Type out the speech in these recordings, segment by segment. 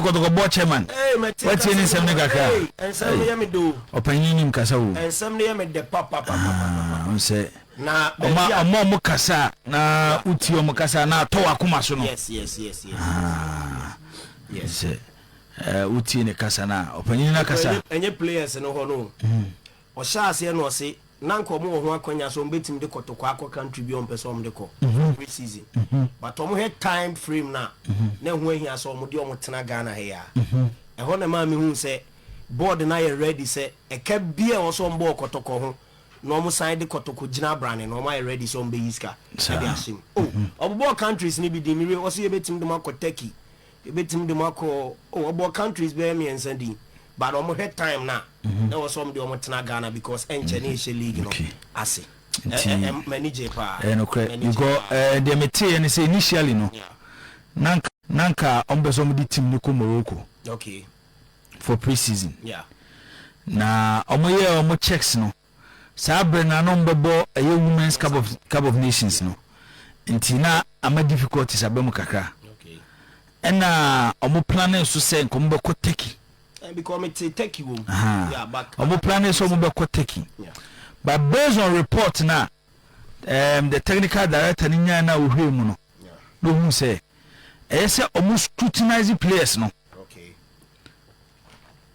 Kɔtɔkɔ board chairman. Hey, mɛte Watie ne kasa nsɛm no no kakra. Hey, nsɛm no yɛ me dɛ o. Ɔpanyin nim kasa o. Nsɛm no yɛ me dɛ papapapapapa. Ah, n sɛ Na ɔma baabi a. ɔma ɔmo kasa a na wotie ɔmo kasa a na atɔ w'akoma so no. Yes. Ah, Yes. sɛ wotie ne kasa no a, ɔpanyin no akasa. Ɛnyɛ players no hɔ no. Ɔhyɛ aseɛ na ɔse na nka ɔmo wɔ ho akwanya sɛ ɔmo bɛtumi de Kɔtɔkɔ akɔ country bi a ɔmo pɛ sɛ ɔmo de kɔ pre season. But ɔmo hwɛ time frame na na ɛho ahia sɛ ɔmo de ɔmo tena Ghana ha yi a. Ɛhɔ na maa mi hu sɛ board na yɛ ready sɛ ɛka bi a ɛwɔ sɛ ɔmo bɔ Kɔtɔkɔ ho na ɔmo san de Kɔtɔkɔ gyina abrane na ɔmo ayɛ ready sɛ ɔmo bɛyi sika ɛde ahyɛ mu. Oh, ɔbobɔ countries ni bi din mi wie, ɔsɛ yɛbɛtumi de mo akɔ Turkey, yɛbɛtumi de mo akɔ, oh, ɔbɔ countries bɛyɛ mmiɛnsa din, but ɔmo hwɛ time na ɛwɔ sɛ ɔmo de ɔmo tena Ghana because ɛnkyɛ ne ɛhyɛ league no ase. Nti M'ani gye paa. Ɛyɛ nokorɛ M'ani gye because paa. deɛ meteeɛ ne sɛ initially no, na nka ɔmo pɛ sɛ ɔmo de team no kɔ Morocco for pre-season. Na ɔmo yɛ ɔmo checks no, saa berɛ no na ɔmo bɛbɔ ɛyɛ Women's Cup of Nations no, nti na ama difficulties aba mu kakra. Ɛna ɔmo planning so sɛ nka ɔmo bɛkɔ Turkey. Because me te Turkey wɔ mu. Yeah, but Ɔmo planning sɛ ɔmo bɛkɔ Turkey, but based on report na the technical director ni nyaa na ohwɛ mu no, na ohun sɛ ɛyɛ sɛ ɔmo scrutinize players no.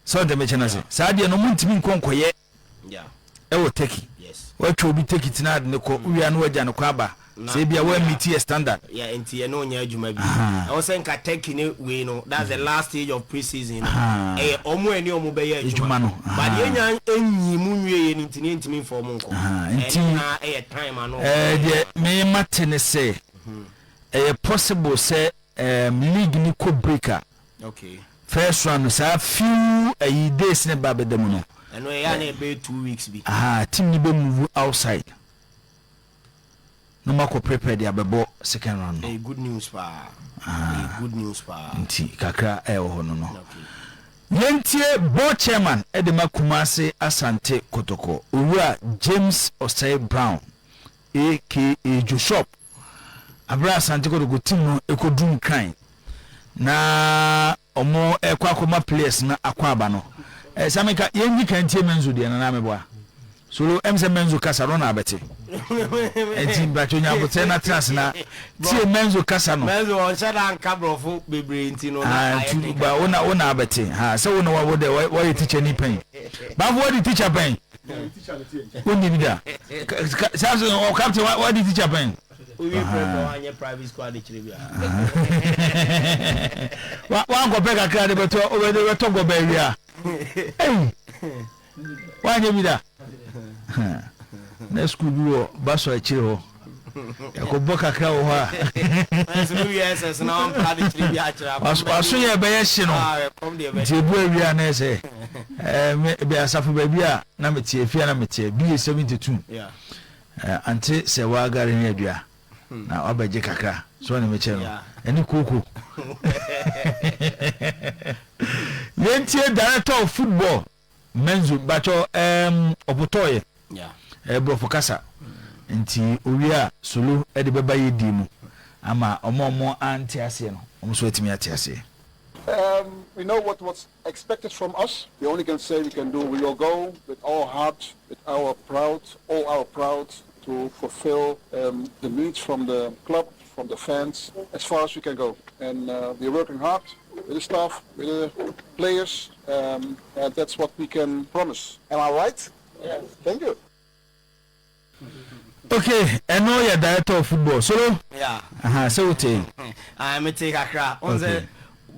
Sɛ ɔntɛ mɛkyɛ no se saa deɛ no, ɔmo ntumi nkɔ nkɔyɛ ɛwɔ Turkey. Watwa obi Turkey tena ade ne kɔ wia no, wagya ne kɔ aba sɛ ebia wɔameet yɛ standard. Yeah, nti ɛno nyɛ adwuma bi. Ɛwɔ sɛ nka Turkey ne wei no, that's the last stage of pre-season no. Ɛyɛ ɔmo ani ɔmo bɛyɛ adwuma no. But yɛnya enyi mu nwie yɛ no, nti ne ntumi nfa ɔmo nkɔ. Nti ɛno na ɛyɛ time ano. Deɛ mema te ne sɛ ɛyɛ possible sɛ league ni kɔ break a, first round no, saa few ɛyi days ne ba bɛda mu no. Ɛno ɛyɛ a na ɛbɛyɛ 2 weeks bi. Team ni bɛ move outside na ɔmo akɔ prepare de abɛbɔ second round no. Ɛyɛ good news paa, ɛyɛ good news paa. Nti kakra ɛwɔ hɔ no, yɛntie board chairman ɛde ma Kumase Asante Kotoko, Owura James Osei Brown aka Joshop, abere Asante Kotoko team no ɛkɔdu Nkran na ɔmo ɛkɔ akɔma players na akɔ aba no. Samika, yɛnyi kan tie Menzo deɛ nana meboa solo sɛ Menzo kasa no na abɛte, nti mpatwo nyabotɛ na tena ase na tie Menzo kasa no. Menzo ɔnhyɛ da nka borɔfo bebree, nti no na Ah, ayɛ nti den ba kakra. Wo na abɛte ha sɛ wo na wo dɛ wɔyɛ teacher ni pɛn baafo, wɔde teacher pɛn wonni bi da. Saa so ɔ captain wɔde teacher pɛn. Wowie prɛkɔ wanyɛ private school adekyerɛ bi a. Wankɔpɛ kakra de bɛtɔ, wobɛde bɛtɔ gɔbɛ awia ei, wanyɛ bi da. Na school bi wɔ Basɔ akyire hɔ, yɛkɔbɔ kakra wɔ hɔ a. Ɛnso no wie SS na wampɛ adekyerɛ bi akyerɛ akɔm. Waso yɛ bɛyɛ hye no. Ah, ɛkɔm deɛ bɛyɛ. Nti ebu awia na ɛsɛ me bi asafo baabi a na meteɛ fie a na meteɛ ba 72. Ante sɛ wagare ne adua na wabɛgye kakra so ɔne mekyɛ no. Ɛne kooko. Yɛntie director of football Menzo bakyɛ ɔpotɔɔyɛ. Ɛborɔfo kasa nti owie a, solo ɛde bɛba yɛ die mu ama ɔmo a ɔmo ante aseɛ no, ɔmo nso atumi ate aseɛ. We know what's expected from us. We only can say we can do. We will go with all heart, with our proud, all our proud, to fulfill the needs from the club, from the fans, as far as we can go. And we're working hard with the staff, with the players, and that's what we can promise. Am I right? Yes. Thank you. Okay, ɛno yɛ director of football solo. Aha, sɛ wote. Ah, mete kakra. Ɔn sɛ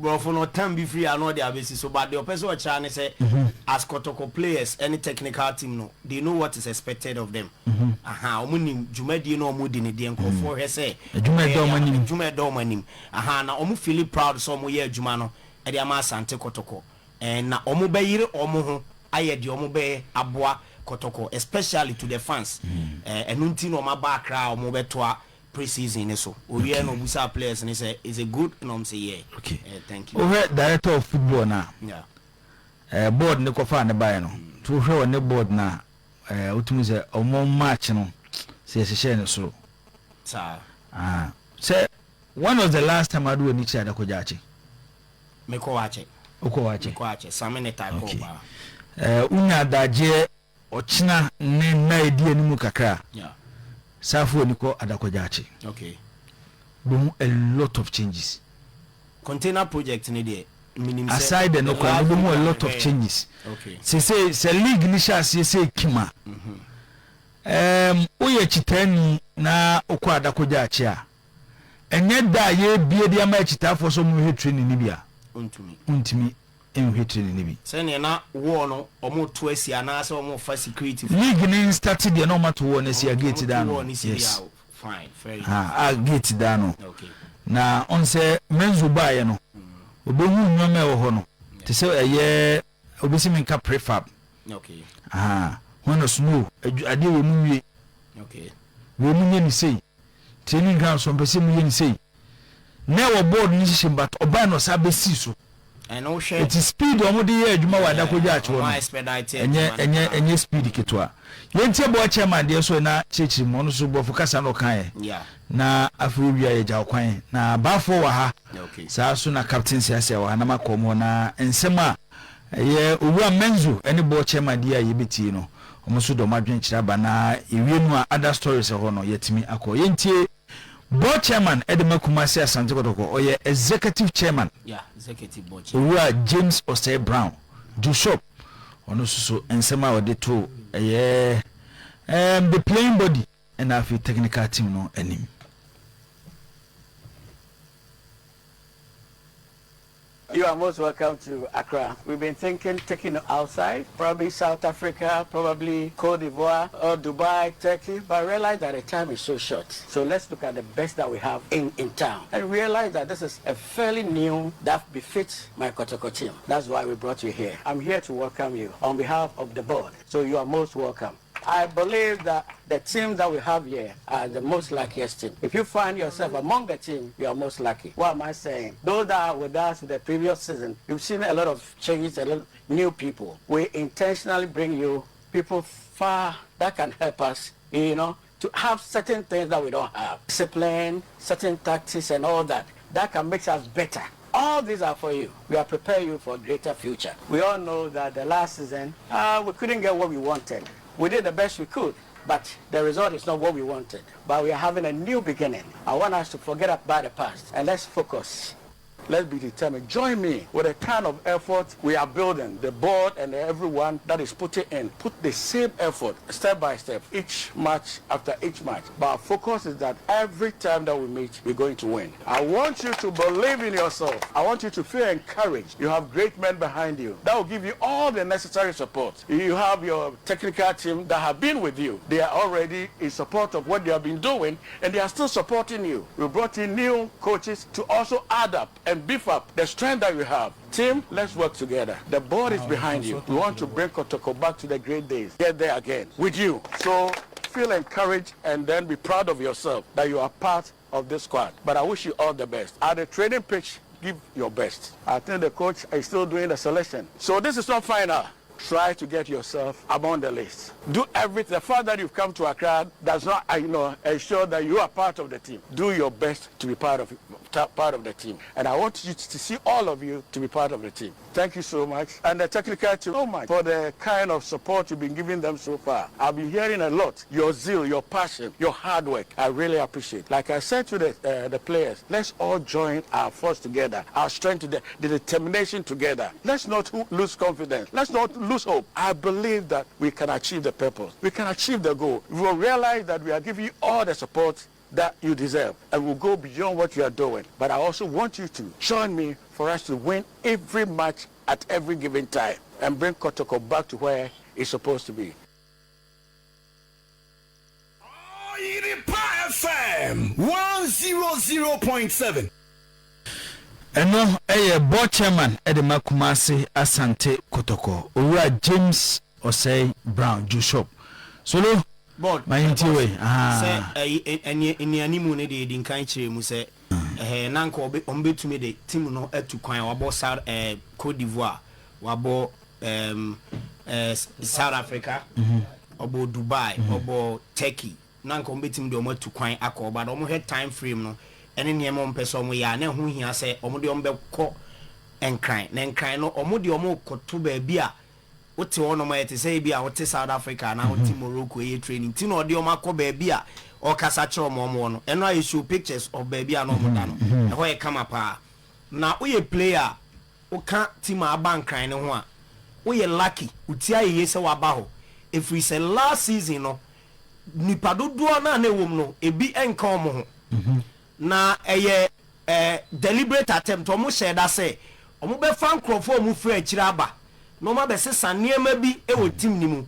borɔfo no tam bi firi ano ɔde abɛsi so, but deɛ ɔpɛ sɛ ɔkyerɛ ne sɛ as Kɔtɔkɔ players ɛne technical team no, they know what is expected of them. Aha, ɔmo nim dwumadie no ɔmo di ne deɛ nkurɔfoɔ hwɛ sɛ Adwuma ɛda ɔmo anim. Adwuma ɛda ɔmo anim. Aha, na ɔmo feel proud sɛ ɔmo yɛ adwuma no ɛde ama Asante Kɔtɔkɔ, ɛn na ɔmo bɛyere ɔmo ho ayɛ deɛ ɔmo bɛyɛ aboa Kɔtɔkɔ, especially to the fans. Ɛno nti na ɔmo aba Accra a ɔmo bɛtoa pre-season ne so. Owie na obusa players ne sɛ is it good, na ɔmo sɛ yeah. Thank you. Wohwɛ director of football na board ne kɔfa ne baeɛ no, nti wohwɛ wɔ ne board na wotumi sɛ ɔmo match no sɛ yɛhyehyɛ ne soro. Saa. Ah, sɛ when was the last time ade w'ani kyerɛ Adako Jachie? Mekɔ hɔ akyɛ. Wokɔ hɔ akyɛ? Mekɔ hɔ akyɛ. Same ne tae kɔ paa. Okay. Wonya adagyeɛ ɔkyena ne nna a ɛdi anim kakra a, saa fa w'ani kɔ Adako Jachie. Okay. Wobɛhu a lot of changes. Container project no deɛ, menim sɛ. Aside ɛno koraa no, wobɛhu a lot of changes. Okay. Seesei sɛ league no hyɛ aseɛ sɛ ɛkim a, um, woyɛ kyitaani na wokɔ Adako Jachie a, Ɛnyɛ da a yɛrebue de ama akyitaafoɔ sɛ wɔmmɛhwɛ training no bi a, wontumi nhwɛ training no bi. Sɛdeɛ na wall no wɔreto asi anaasɛ wɔrefa security foɔ. League no nstarte deɛ na wɔato wall no asi a gate da ano. Yes. Ha, a gate da ano. Na ɔn sɛ Menzo baeɛ no, ɔbɛhuu nneɛma a ɛwɔ hɔ no, te sɛ ɛyɛ, obɛsi menka prefab. Aha, hɔ na snow, adeɛ wei mu nwie. Wei mu nyɛ ne sei. Training ground so ɔmpɛ sɛ mu yɛ no sei. Na ɛwɔ board no nhyehyɛ mu but ɔbae na ɔsan bɛsii so. Eti speed a wɔde yɛ adwuma wɔ Adako Jachie hɔ no, ɛnyɛ ɛnyɛ ɛnyɛ speed ketewa. Yɛntie board chairman deɛ so na kyerɛkyerɛ mu, ɔno nso borɔfo kasa na ɔkaeɛ. Na afei wowie a yɛgya wo kwan. Na Baafoɔ wɔ ha, saa nso na Captain Siasia wɔ ha na makɔ wɔn hɔ na nsɛm a ɛyɛ Owura Menzo ne board chairman deɛ a yɛbɛtie no, Wɔn nso de wɔn adwenkyerɛ aba na yɛwie no a other stories ɛhɔ no yɛatumi akɔ. Yɛntie Board Chairman de ma Kumasi Asante Kɔtɔkɔ, ɔyɛ Executive Chairman, Yeah, Executive Board Chairman. Owura James Osei Brown, Joshop, ɔno nso so nsɛm a ɔde to ɛyɛ um, the playing body ɛna afei technical team no anim. You are most welcome to Accra. We've been thinking taking you outside, probably South Africa, probably Cote d'Ivoire, or Dubai, Turkey, but realize that the time is so short. So let's look at the best that we have in, in town and realize that this is a fairly new that befits my Kotoko team. That's why we brought you here. I'm here to welcome you on behalf of the board. So you are most welcome. I believe that the team that we have here are the most luckiest team. If you find yourself among the team, you are most lucky. What am I saying? Those that are with us in the previous season, you've seen a lot of changes, a lot of new people. We intentionally bring you people far that can help us, you know, to have certain things that we don't have. Discipline, certain tactics and all that. That can make us better. All these are for you. We are preparing you for a greater future. We all know that the last season, uh, we couldn't get what we wanted. We did the best we could, but the result is not what we wanted. But we are having a new beginning. I want us to forget about the past and let's focus. Let's be determined. Join me with the kind of effort we are building, the board and everyone that is putting in. Put the same effort, step by step, each match after each match. But our focus is that every time that we meet, we're going to win. I want you to believe in yourself. I want you to feel encouraged. You have great men behind you that will give you all the necessary support. You have your technical team that have been with you. They are already in support of what they have been doing, and they are still supporting you. We brought in new coaches to also add up and beef up the strength that you have. Team, let's work together. The board is behind you. We want to bring Kotoko back to the great days. Get there again with you. So feel encouraged and then be proud of yourself that you are part of this squad. But I wish you all the best. At the training pitch, give your best. I think the coach is still doing the selection. So this is not final. Try to get yourself among the list. Do everything. The fact that you've come to Accra does not, uh, you know, ensure that you are part of the team. Do your best to be part of part of the team. And I want you to see all of you to be part of the team. Thank you so much. And the technical team, so much for the kind of support you've been giving them so far. I've been hearing a lot. Your zeal, your passion, your hard work. I really appreciate. Like I said to the, uh, the players, let's all join our force together, our strength together, the determination together. Let's not lose confidence. Let's not lose hope. I believe that we can achieve the purpose. We can achieve the goal. We will realize that we are giving you all the support that you deserve and will go beyond what you are doing. But I also want you to join me for us to win every match at every given time and bring Kotoko back to where it's supposed to be. Oyerepa FM 100.7. Ɛno yɛ board chairman de ma Kumasi Asante Kotoko, Owura James Osei Brown Joshop. Solo, Board, ma yɛntie wei. sɛ Ahaa. ɛyi ɛne nnianimu no deɛ yɛdi nkan kyerɛɛ mu sɛ ɛhɛɛ na anka wɔbɛ wɔbɛtumi de team no atu kwan wabɔ South ɛɛ Cote d'Ivoire wabɔ ɛɛm ɛɛ South Africa ɔbɔ Dubai ɔbɔ Turkey na anka wɔbɛtumi de wɔn atu kwan akɔ but wɔhwɛ time frame no ɛne nneɛma wɔn pɛ sɛ wɔyɛ a na ɛho hia sɛ wɔde wɔn bɛkɔ. Nkran. Na Nkran no, wɔn deɛ wɔrekɔto baabi a wote hɔnom a ɛte sɛ ebi a wote South Africa anaa wote Morocco ɛyɛ training nti na ɔde wɔn akɔ baabi a ɔrekasa kyerɛ wɔn wɔn wɔ no. Ɛno a yɛ show pictures of baabi a na wɔn da no. Ɛhɔ yɛ kama paa. Na woyɛ player a woka team a aba Nkran no ho a, woyɛ lucky, wo ti ayɛ yie sɛ woaba hɔ. Ɛfiri sɛ last season no, nnipa dodoɔ no a na ɛwɔ mu no, ebi nka wɔn ho. Na ɛyɛ deliberate attempt, wɔn hyɛɛ da sɛ wɔn bɛfa nkorɔfoɔ a wɔn firi akyire aba na wɔn abɛsesa nneɛma bi wɔ team no mu.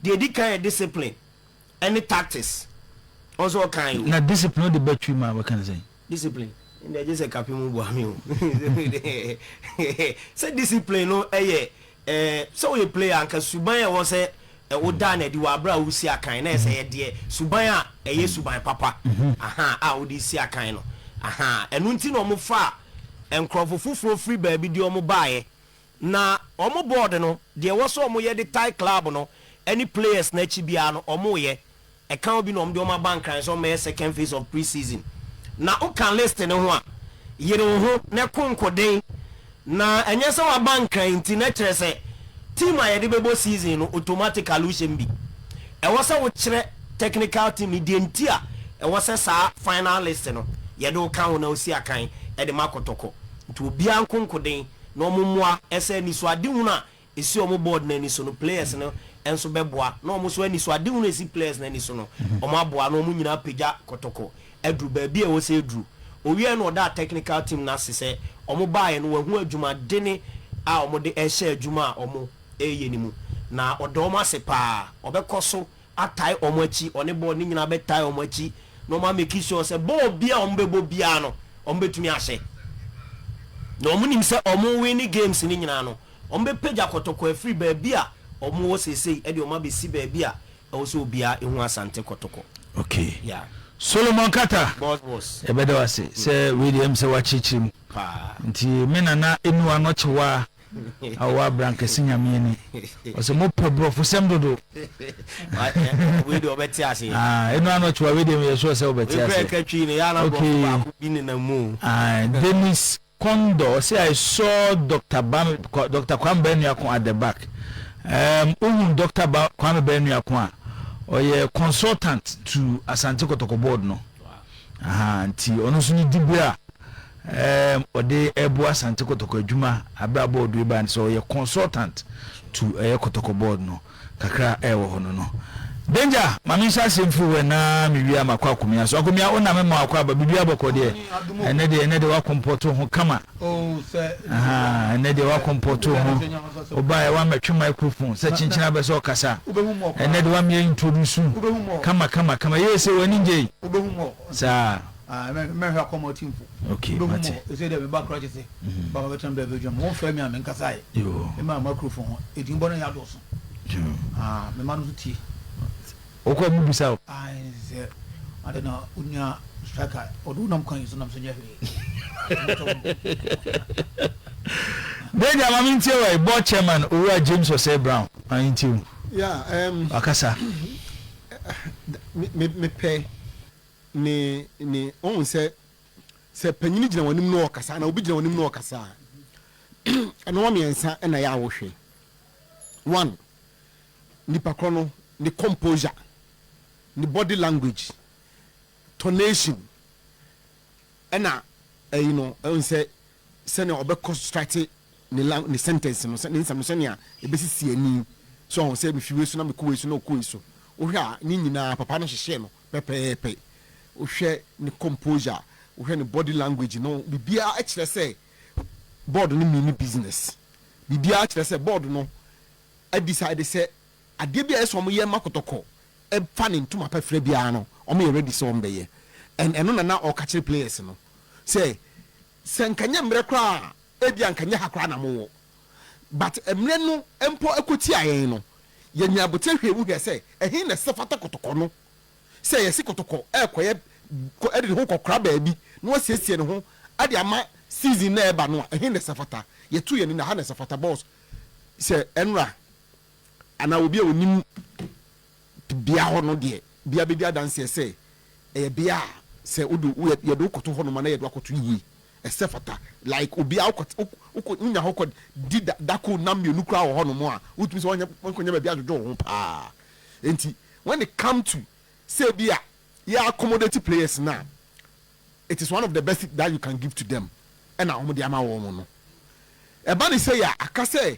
Deɛ ɛdi kan yɛ discipline ɛne tactics. Wɔn nso wɔkan o. Na discipline wode ba twi mu a wɔka no sɛn? Discipline ɛnna gye sɛ kape mu boa me o. Sɛ discipline no yɛ Sɛ woyɛ player a, anka suban a ɛwɔ sɛ woda no adi wɔ aberɛ a woresi akan na ɛsɛ yɛ deɛ suban a ɛyɛ suban papa aha a wode resi akan no aha. Ɛno nti na wɔfaa nkurɔfo foforɔ firi baabi de wɔn baeɛ na wɔn board no deɛ ɛwɔ sɛ wɔyɛ de tae club no ne players no akyi biara no wɔyɛ. Ɛka ho bi na wɔde wɔn aba Nkran sɛ wɔmmɛyɛ second phase of pre-season. Na woka list no ho a, yere wo ho na ko nkoden. Na ɛnyɛ sɛ woaba Nkran nti na kyerɛ sɛ team a yɛde bɛbɔ season no automatically wohyɛ mu bi. Ɛwɔ sɛ wokyerɛ technical team no deɛ nti a ɛwɔ sɛ saa final list no yɛde wo ka ho na wosi akan de ma Kɔtɔkɔ. Nti obiara nko nkoden na wɔmmoa sɛ anisoadehunu a esi wɔn board no ani so no players no nso bɛboa na wɔn nso anisoadehunu a esi players no ani so no wɔn aboa na wɔn nyinaa apagya Kɔtɔkɔ aduru baabi a ɛwɔ sɛ ɛduru. Ɔwieɛ no ɔdaa technical team no ase sɛ wɔn baeɛ no wɔahu adwumadene a wɔde rehyɛ adwuma a wɔreyɛ no mu na ɔda wɔn ase paa. Ɔbɛkɔ so atae wɔn akyi, ɔne board no nyinaa bɛtae wɔn akyi na wɔn ameki sure sɛ bɔɔl biara a wɔbɛbɔ biara no wɔbɛtumi ahyɛ. Na wɔnim sɛ wɔn winne games no nyinaa no Wɔbɛpagya kɔtɔkɔ afiri baabi a wɔwɔ seesei de wɔn abɛsi baabi a ɛwɔ sɛ obiara hu Asante kɔtɔkɔ. Okay. Yeah. Solomon Carter. Boss boss. Yɛbɛda wo ase sɛ wei deɛ ɛm sɛ woakyerɛkyerɛ mu. Paa. Nti me nana Enu Anɔkyewa a ɔwɔ Abrankɛse Nyame ani. Ɔsɛ mopɛ borɔfosɛm dodo. Wei deɛ ɔbɛte aseɛ. Ah, Enu Anɔkyewa wei deɛ meyɛ sure sɛ wobɛte Wei aseɛ. kura ɛka twi no yɛ ana borɔfo baako bi nenam mu. Ah, Dennis Kɔndɔ, ɔse I saw Doctor Bame, Doctor Kwame Bɛnuako at the back. Um, wohu Doctor ba, Kwame Bɛnuako a, ɔyɛ consultant to Asante Kɔtɔkɔ board no. Aha, nti ɔno nso ne dibere a um, ɔde ɛboa Asante Kɔtɔkɔ adwuma abere a board yi ba no sɛ ɔyɛ consultant to ɛyɛ Kɔtɔkɔ board no. Kakra a ɛwɔ hɔ no no. Danger, ma me nhyɛ aseɛ mfiri hɔ na me wie a makɔ Akomea so. Akomea, wo na me ma wakɔ aba, biribiara bɔkɔ deɛ. Ɛnɛ deɛ, ɛnɛ deɛ wakompɔto ho kama. Ahaa, ɛnɛ deɛ wakompɔto ho. Wobaeɛ woammɛtwe microphone sɛ kyenkyen abɛ sɛ ɔkasa. Ɛnɛ deɛ woammeyɛ introduce kama kama kama. Yei sɛ w'ani ngye yi. Saa. Ah, mɛhwɛ akɔma ɔtimfo. Okay, Wobɛhu mate. mɔ, ɛsɛ dɛ meba kora kyɛ sɛ, ba ma bɛtena baabi adwuma mu. Wɔmfrɛ me a menkasa ɛ. Yoo. Mema microphone ho. Edin bɔ no yɛ adɔɔso. Yoo. Ah, mema no nso tie. Wokɔ mu bisa o. Ah, sɛ ade na onua striker ɔde wonam kwan yi so nam so nyɛ hwee. Danger ma mentie wɔ yi, board chairman Owura James Osei Brown ma mentie wo. Yeah, Wakasa. Me me mepɛ Ne ne wohu sɛ sɛ panyin gyina w'anim na ɔkasa anaa obi gyina w'anim na ɔkasa a nneɛma mmiɛnsa na ɛyɛ a wohwɛ. One, nipa korɔ no ne composure, ne body language, tonation ɛna ɛyi no ɛhu sɛ sɛnea ɔbɛkɔ strate ne la ne sentence no ne nsɛm no sɛnea ɛbɛsisi ani so ɔho sɛ mefi wei so na mekɔ wei so na ɔkɔ wei so wohwɛ a ne nyinaa papa no hyehyɛ no pɛpɛɛpɛ. Wohwɛ ne composure, wohwɛ ne body language no, biribiara kyerɛ sɛ board no mean business. Biribiara kyerɛ sɛ board no decide sɛ adeɛ bi a ɛyɛ sɛ wɔyɛ ma kɔtɔkɔ fa ne ntoma pa fira biara no, wɔyɛ ready sɛ wɔbɛyɛ. And ɛno na na ɔreka kyerɛ players no sɛ, sɛ nka nyɛ mmerɛ koraa a, ebia nka nyɛ ha koraa na mowɔ. But mmerɛ no mpo kɔtia yɛn no, yɛnyaa aboterɛ hwɛɛ mu hwɛɛ sɛ ɛhe na ɛsɛ fata kɔtɔkɔ no sɛ yɛse kɔtɔkɔ ɛrekɔyɛ kɔ de ne ho kɔkora baabi na wasiesie ne ho de ama season no a ɛreba no a, ɛhe na ɛsɛ fata? Yɛto yɛn ani na ha na ɛsɛ fata. Boss, sɛ ɛnora anaa obi a ɔnim bea hɔ no deɛ, bia bɛdi adanseɛ sɛ ɛyɛ bea a sɛ wode wo yɛde wo kɔto hɔnom a na yɛde wo akɔto yie. Ɛsɛ fata like obiara wokɔ wokɔ wonya hɔ kɔ di da dako nam mmienu koraa wɔ hɔnom a wotumi sɛ wɔnyɛ wɔnkɔnya baabi adwodwo wo ho paa. Nti when it come to sɛ bi a yɛ accommodate players no a, it is one of the best that you can give to them ɛna wɔn de ama wɔn no. Ɛba ne sɛ yɛ a aka sɛ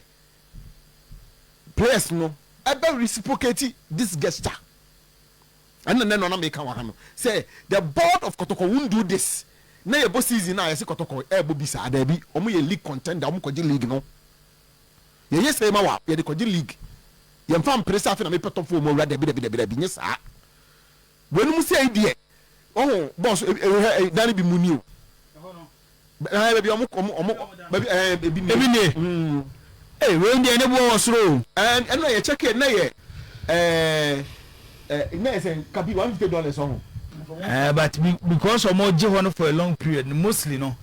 players no ɛbɛ reciprocate this gesture. Ɛna nɛ no na meka wɔ ha no sɛ the board of Kɔtɔkɔ won't do this na yɛbɔ season no a yɛse Kɔtɔkɔ ɛɛbɔ bi saa daabi, wɔn yɛ league contender, wɔn kɔgye league no. Yɛyɛ sei ma wo a yɛde kɔgye league, yɛmfa mpere sɛ afei na mepɛ top four mu awura dabi dabi dabi dabi nyɛ saa. Weinom sei deɛ wahu boss hwɛ dan no bi mu ni o. Ɛɛ baabi a ɔmo ɔmo ɔmo baabi ɛɛ ebi nie. Ebi nie. Ee wei deɛ ne boɔ wɔ soro o. Ɛɛ ɛno na yɛ check yɛ na yɛ ɛɛ ɛɛ na yɛ sɛ kabi $150 ɔho. Ɛɛ but because ɔmo gye hɔ no for a long period no mostly no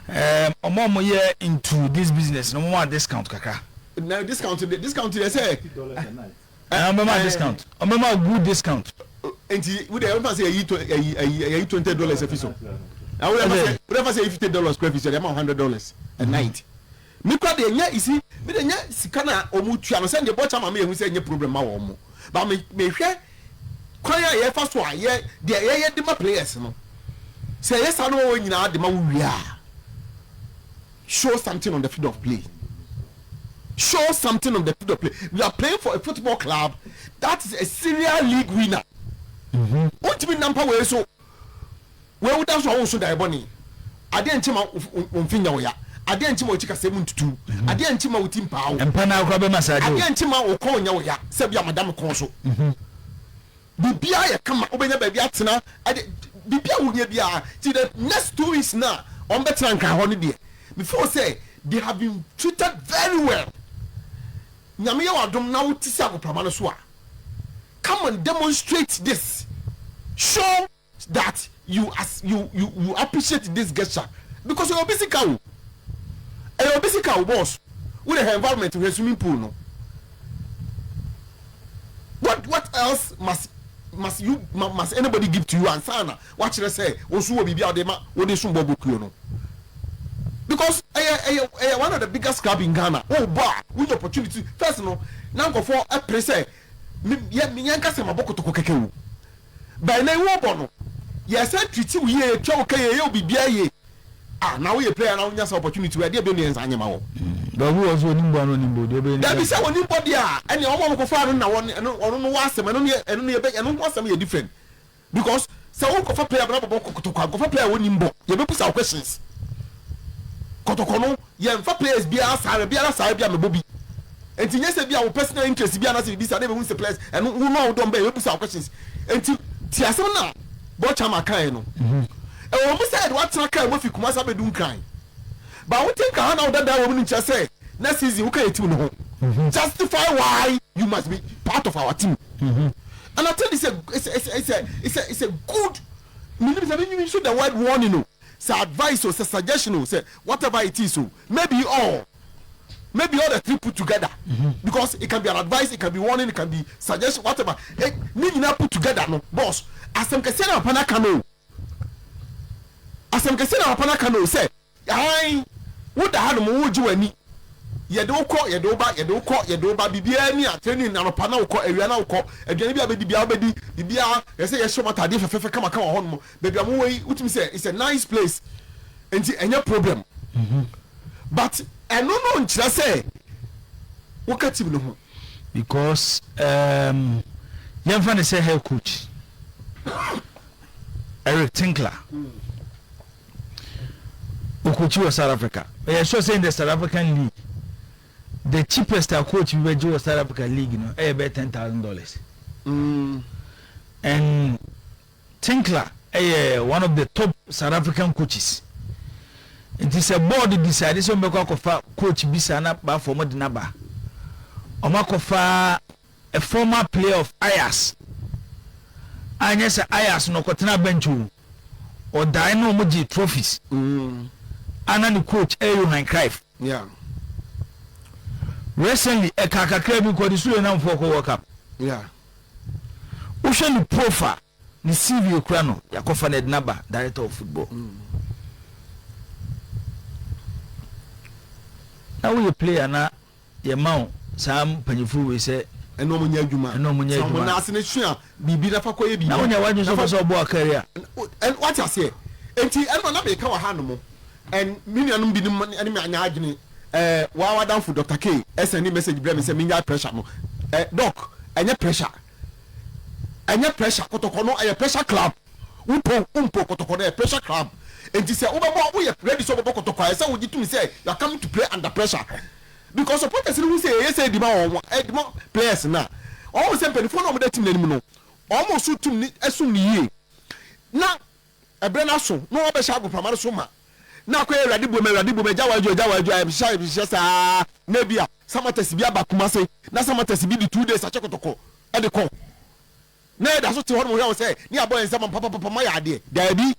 ɛɛ ɔmo a ɔmo yɛ into this business no ɔmo ma discount kakra. Na discount de discount deɛ sɛ. Ɛɛ ɔmo bɛ ma discount ɔmo bɛ ma good discount. Nti wo deɛ ɛfa sɛ yɛyi tw ɛyi ɛyi yɛyi $20 afi so. Na wo deɛ ɛfa sɛ wo deɛ ɛfa sɛ yɛyi $50 kura fi so yɛde ama wo $100 a night. Me kura deɛ nyɛ you see me deɛ nyɛ sika na wɔn tua no sɛ deɛ bɔkya ma me yɛ hu sɛ nyɛ problem ma wɔn mo but me me hwɛ kwan a yɛfa so a yɛ deɛ yɛyɛ de ma players no sɛ yɛ saa na wɔn nyinaa de ma wo wie a show something on the field of play show something on the field of play. We are playing for a football club that is a serial league winner. Wontumi nna mpa wei so wei woda so a wonso daeɛ bɔne. Adeɛ nkye ma wo mfe nyɛ wo ya. Adeɛ nkye ma w'akyi kasɛɛ mu ntutu. Adeɛ nkye ma wo ti mpaa wo. Mpa no ara koraa bɛma saa de o. Adeɛ nkye ma wo kɔn nyɛ wo ya sɛ bi a mada me kɔn so. Biribiara yɛ kama, wobɛnya baabi atena, ɛde biribiara a wohia biara. Nti the next 2 weeks no a wɔbɛtena Nkran hɔ no deɛ, me feel sɛ they have been treated very well. Nyame yɛ w'adom na wote sɛ agoprama no so a, come and demonstrate this, show that you as you you you appreciate this gesture because ɛyɛ obi sika o, ɛyɛ obi sika o boss. Wo de hwɛ environment, hwɛ swimming pool no. What else must you must anybody give to you ansa na wakyerɛ sɛ wo nso wɔ biribi a wode ma wode som bɔ bokuo no because ɛyɛ one of the biggest club in Ghana. Wo bɔ a wonya opportunity first no na nkɔfoɔ ɛpere sɛ me yɛ yɛn kasa ma bɔ Kotoko kɛkɛ o bɛn na wo bɔ no yɛsɛ treat wo yie, yɛtwa wo ka yɛ yɛ wo biribiara yie. Ah, na woyɛ player na wonya sɛ opportunity wɔ ɛdeɛ bɛ ne yɛn nsa nyɛ ma wɔ. Baabi wɔ so onim bɔ ano onim bɔ deɛ ɔbɛyɛ ne dabi sɛ onim bɔ deɛ a ɛnea wɔn a wɔkɔfa no na wɔn ɛno ɔno no wɔ asɛm ɛno ne ɛno ne yɛbɛ ɛno ho asɛm yɛ different because sɛ wokɔfa player bɛna bɔbɔ Kɔtɔkɔ a nkɔfa player wɔnim bɔ, yɛbɛbusa wo questions. Kɔtɔkɔ no yɛmfa players biara saa biara saa bi a mɛbɔ bi nti nyɛ sɛ bi a wo personal interest bi anaasɛ biribi saa na yɛbɛhu sɛ players ɛno wo no a wodɔm bɛ yɛbɛbusa wo questions. Nti ti asɛm na bɔkyama kaeɛ no ɛwɔ mu sɛ yɛde woatena kaa mu afi Kumasi abɛdu Nkran ba wote Nkran ha na wodadaa wɔ mu no nkyerɛ sɛ next season woka yɛ team no ho. Justify why you must be part of our team and I think it's a good menim sɛ menyim so the word warning o, sɛ advice o, sɛ suggestion o, sɛ whatever it is o, maybe all the three put together because it can be an advice, it can be warning, it can be suggestion, whatever ne nyinaa put together no boss, asɛm kɛseɛ na papa n'aka no o, asɛm kɛseɛ na papa n'aka no o sɛ ahan woda ha nom wogye w'ani, yɛde wo kɔ, yɛde wo ba, yɛde wo kɔ, yɛde wo ba, biribiara ni a training anɔpa na wokɔ, awia na wokɔ, aduane bi a bɛdi biara wobɛdi, biribiara yɛsɛ yɛhyɛ wɔn ataadeɛ fɛfɛɛfɛ kamakama wɔ hɔnom baabi a mowɔ yi wotumi sɛ it's a nice place nti ɛnyɛ problem but ɛno no nkyerɛ sɛ woka team no ho. Because yɛmfa ne sɛ head coach Eric Tinkler okochi wɔ South Africa, ɛyɛ sure sɛ in the South African league the cheapest a coach bi bɛgye wɔ South Africa league no ɛyɛ bɛyɛ $10,000 and Tinkler ɛyɛ one of the top South African coaches nti sɛ board decide sɛ ɔmbɛkɔ akɔfa coach bi saa na baafo ɔmo de n'aba ɔmo akɔfa a former player of Ajax anyɛ sɛ Ajax no ɔkɔtena bench o, ɔdae na ɔmo gye trophies ana ne coach ɛyɛ Johan Cruyff. Recently ɛka kakra bi nkɔde Surinamfoɔ kɔ World Cup. Wohwɛ ne profile, ne CV ekura no, yakɔfa no ɛde n'aba director of football. Na woyɛ player na yɛma wo saa mpanyinfoɔ wei sɛ. Ɛne wɔn nyɛ adwuma. Ɛne wɔn nyɛ adwuma. Sɛ wɔn nan ase no sua biribi na fa kɔ yɛ biribi. Na wonya w'adwene sɛ wopɛ sɛ ɔbɔ career. Ɛn wate aseɛ. Enti ɛno na na meka wɔ ha nom. And me nuanom binom ne me anya adwene. Ɛɛ waa w'adamfo Doctor K sɛnde message brɛ me sɛ mengyae pressure no. Ɛ Doc, ɛnyɛ pressure. Ɛnyɛ pressure. Kɔtɔkɔ no ɛyɛ pressure club. Wopɛ o, wompɛ o, kɔtɔkɔ no ɛyɛ pressure club. Enti sɛ wobɛbɔ, woyɛ ready sɛ wobɛbɔ kɔtɔkɔ a, ɛsɛ sɛ wogye tom sɛ you are coming to play under pressure. Because supporters no hu sɛ yɛyɛ sɛ ɛdi ma wɔn, ɛdi ma players no a, wɔhu sɛ mpanimfoɔ no a wɔda team no anim no, wɔn so tum no som no yie. Na ɛberɛ no aso na wɔabɛhyɛ agoprama no so ma. Na akɔyɛ Awurade bom, Awurade bom, agya wadwo, agya wadwo, ayamhyehye, ayamhyehye saa na ebia Samatex bi aba Kumase na Samatex bi de 2 days akyɛ kɔtɔkɔ de kɔ. Na yɛda so te hɔ nom hwɛ wɔn sɛ ne yɛabɔ yɛn nsam papapapa ma yɛ adeɛ. Daabi.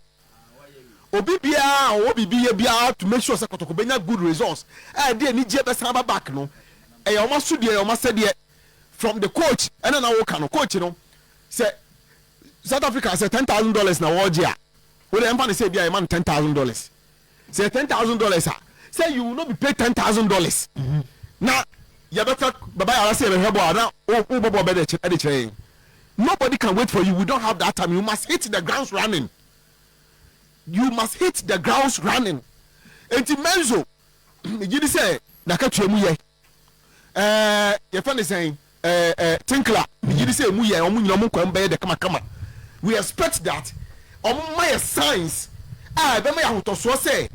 Obi biara a ɔwɔ biribi yɛ biara to make sure sɛ kɔtɔkɔ bɛnya good results a ɛde anigyeɛ bɛsan aba back no, ɛyɛ wɔn asodie, ɛyɛ wɔn asɛdeɛ. From the coach, ɛna na woka no, coach no, sɛ South Africa sɛ $10,000 na wɔregye a, wo deɛ ɛmfa no sɛ ebi a yɛma no $10,000. Sɛ yɛ $10,000 a, sɛ you will not be paid $10,000 na yɛbɛka baba yàrá sɛ yɛbɛhwɛ bɔ a na wobɔ bɔ bɛ de kyerɛ yɛn. Nobody can wait for you. We don't have that time. You must hit the grounds running. You must hit the grounds running. Enti Menzo, megye di sɛ n'akatua mu yɛ. Ɛɛ yɛfɛ ne sɛn? Ɛɛ ɛɛ Tinkler, megye di sɛ emu yɛ. Wɔn nyinaa wɔn nkwa mu bɛyɛ dɛ kamakama. We expect that wɔn ma yɛ signs a ɛbɛma yɛ ahotɔsoɔ sɛ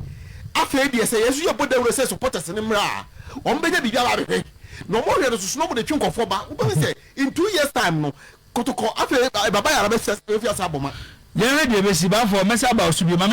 afei deɛ sɛ yɛn nso yɛbɔ dawuro sɛ supporters no mmra a, wɔn bɛnya biribi aba abɛhwɛ. Na wɔn hwɛ no soso na wɔn de twe nkurɔfoɔ ba. Wobɛhu sɛ in 2 years time no, kɔtɔkɔ afei baba yara bɛfi ase abɔ ma. Yɛnhwɛ deɛ ɛbɛsi. Baafoɔ, mɛsa aba wo so bio. Ma.